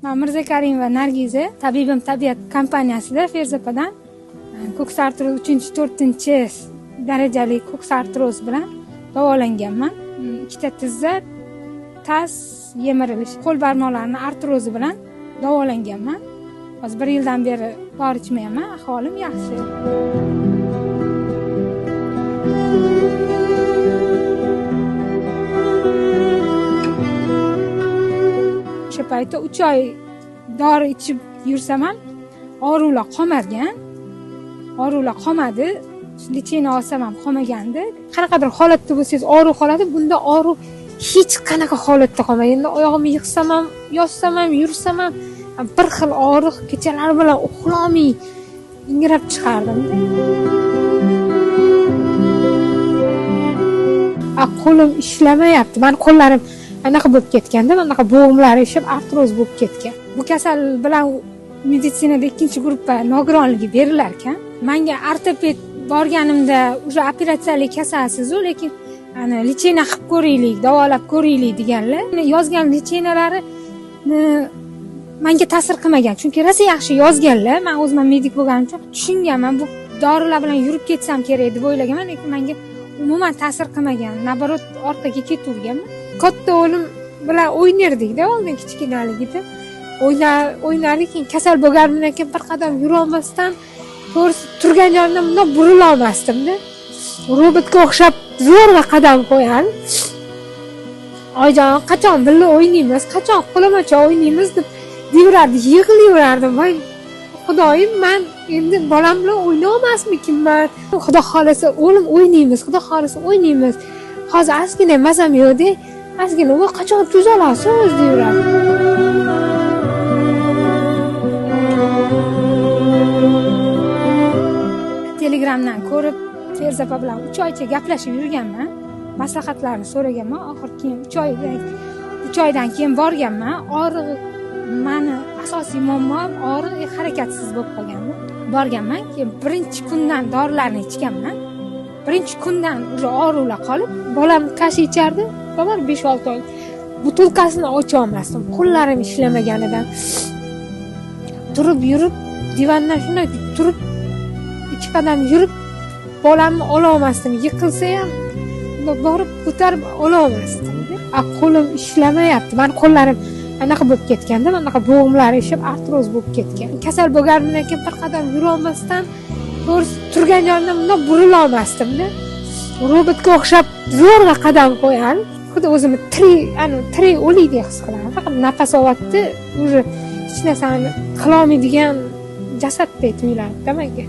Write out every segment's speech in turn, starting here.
Man Mirzakarimova Nargiza, Tabibim tabiat kompaniyasida Ferzapadan ko'ks artroz 3-4 darajali ko'ks artroz bilan davolanganman. Ikkita tizza tas yemirilish, qo'l barmoqlarini artrozi bilan davolanganman. Hozir 1 yildan beri dori ichmayapman, ahvolim yaxshi. O'sha paytda 3 oy dori ichib yursam ham og'riqlar qolmagan. Og'riqlar qolmadi. Lecheniya olsam ham qolmagandi. Qanaqadir holatda bo'lsangiz og'riq qoladi, bunda og'riq hech qanaqa holatda qolmagan. Endi oyog'imni yig'sam ham, yotsam ham, yursam ham bir xil og'riq, kechalar bilan uxlolmay ingrab chiqardim-da. Qo'lim ishlamayapti. Mani qo'llarim anaqa bo'lib ketganda, anaqa bo'g'imlari ishib artroz bo'lib ketgan. Bu kasal bilan meditsinada 2-gruppa nogironligi berilar ekan. Menga ortoped borganimda уже operatsiyali kasalsiz-u, lekin ana lecheniya qilib ko'raylik, davolab ko'raylik deganlar. Yozgan lecheniyalari menga ta'sir qilmagan, chunki rosa yaxshi yozganlar. Men o'zim ham medik bo'lganim uchun tushunganman, bu dorilar bilan yurib ketsam kerak deb o'ylaganman, lekin menga umuman ta'sir qilmagan. Naborot orqaga ketaverganman. Katta o'g'lim bilan o'ynardikda oldin kichkinaligida. O'ynardik, keyin kasal bo'lganimdan keyin bir qadam yurolmasdan, to'g'risi turgan joyimdan bundoq burila olmasdim-da. Robotga o'xshab zo'rg'a qadam qo'yardim. Oyijon, qachon birga o'ynaymiz, qachon qo'lamacha o'ynaymiz deb deyaverardi, yig'layverardim. Voy Xudoyim, men endi bolam bilan o'ynolmasmikinman? Xudo xolasa o'g'lim o'ynaymiz, Xudo xolasa o'ynaymiz. Hozir ozgina mazam yo'q-da, ozgina u qachon tuzalasiz deyaverardi. Telegramdan ko'rib Ferzapa bilan 3 oycha gaplashib yurganman. Maslahatlarni so'raganman. Oxir keyin 3 oydan keyin borganman. Og'riq meni asosiy muammom og'riq, harakatsiz bo'lib qolganman. Borganman, keyin birinchi kundan dorilarni ichganman. Birinchi kundan уже og'riqlar qolib, bolam kashi ichardi, bolam 5-6 oy. Butulkasini ocha olmasdim, qo'llarim ishlamaganidan. Turib yurib, divandan shunday turib 2 qadam yurib bolamni ola olmasdim. Yiqilsa ham borib ko'tarib ola olmasdim. Qo'lim ishlamayapti. Mani qo'llarim anaqa bo'lib ketganda, anaqa bo'g'imlari ishib artroz bo'lib ketgan. Kasal bo'lganimdan keyin bir qadam yurolmasdan, to'g'risi turgan joyimdan bundoq burila olmasdim-da. Robotga o'xshab zo'rg'a qadam qo'yardim. Xuddi o'zimni tirik o'likdek his qilardim. Faqat nafas olyapti, уже hech narsani qilolmaydigan jasaddek tuyulardi menga.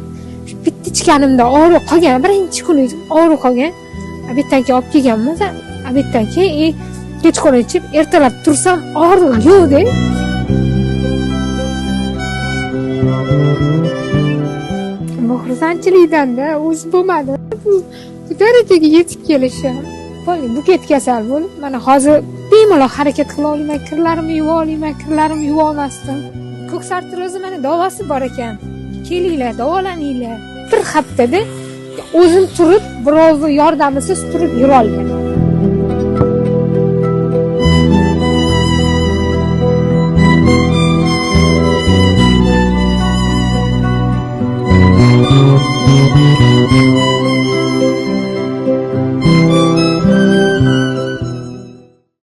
Shu bitta ichganimda og'riq qolgan, birinchi kuni og'riq qolgan. Obeddan keyin olib kelganmiz, obeddan keyin kechqurun ichib, ertalab tursam og'riq yo'q-da. Bu xursandchilikdan-da o'zi bo'lmadi. Bu darajaga yetib kelishi. Buket kasal bo'lib, mana hozir bemalol harakat qila olmayman, kirlarimni yuva olmayman, kirlarimni yuva olmasdim. Ko'ks artrozi mana davosi bor ekan. Kelinglar, davolaninglar. Bir haftada o'zim turib, birovning yordamisiz turib yura olganman.